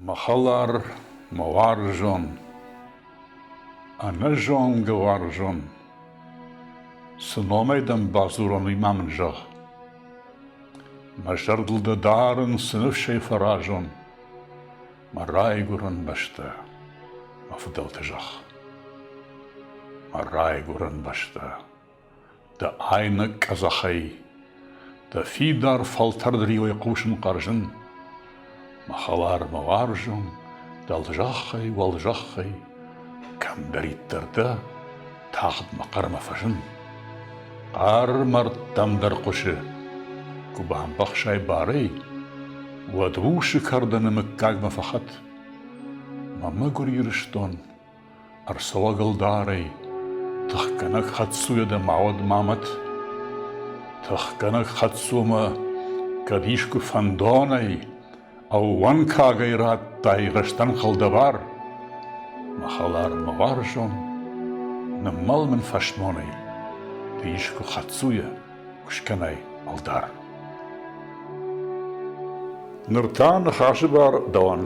Мӕ хӕлар, мӕ уарзон, ӕнӕзонгӕ уарзон, цы номӕй дӕм бадзурон, уый ма мын зӕгъ. Мӕ зӕрдыл дӕ дарын, цы ныфсӕй фӕразон, мӕ райгуырӕн бӕстӕ, мӕ фыдӕлты зӕхх. Мӕ райгуырӕн бӕстӕ, дӕ айнӕг къӕдзӕхӕй, дӕ фидар фӕлтӕрд риуӕй хъусын хъӕрзын. Мӕ хӕлар, мӕ уарзон, дӕлзӕххӕй, уӕлзӕххӕй, кӕмдӕриддӕр дӕ, тагъд мӕ хъӕрмӕ фӕзын. Хъӕр мӕрдтӕм дӕр хъуысы, куы бамбӕхсай барӕй, уӕд усы кӕрдӕны мыггагмӕ фӕхӕт. Мӕ мӕгуыр Ирыстон, ӕрцӕуӕг ӕлдарӕй, тыхгӕнӕг хӕдцуйӕ дӕ ма уӕд ма мӕт. Тыхгӕнӕг хӕдцумӕ кӕд искуы фӕндонӕй, ӕууӕнкагӕй радтай рӕстӕнхъӕл дӕ бар, мӕ хӕлар, мӕ уарзон, ныммӕл мын фӕсмонӕй, ды искуы хӕдцуйӕ куы скӕнай ӕлдар. Ныр та ныхасы бар дӕуӕн.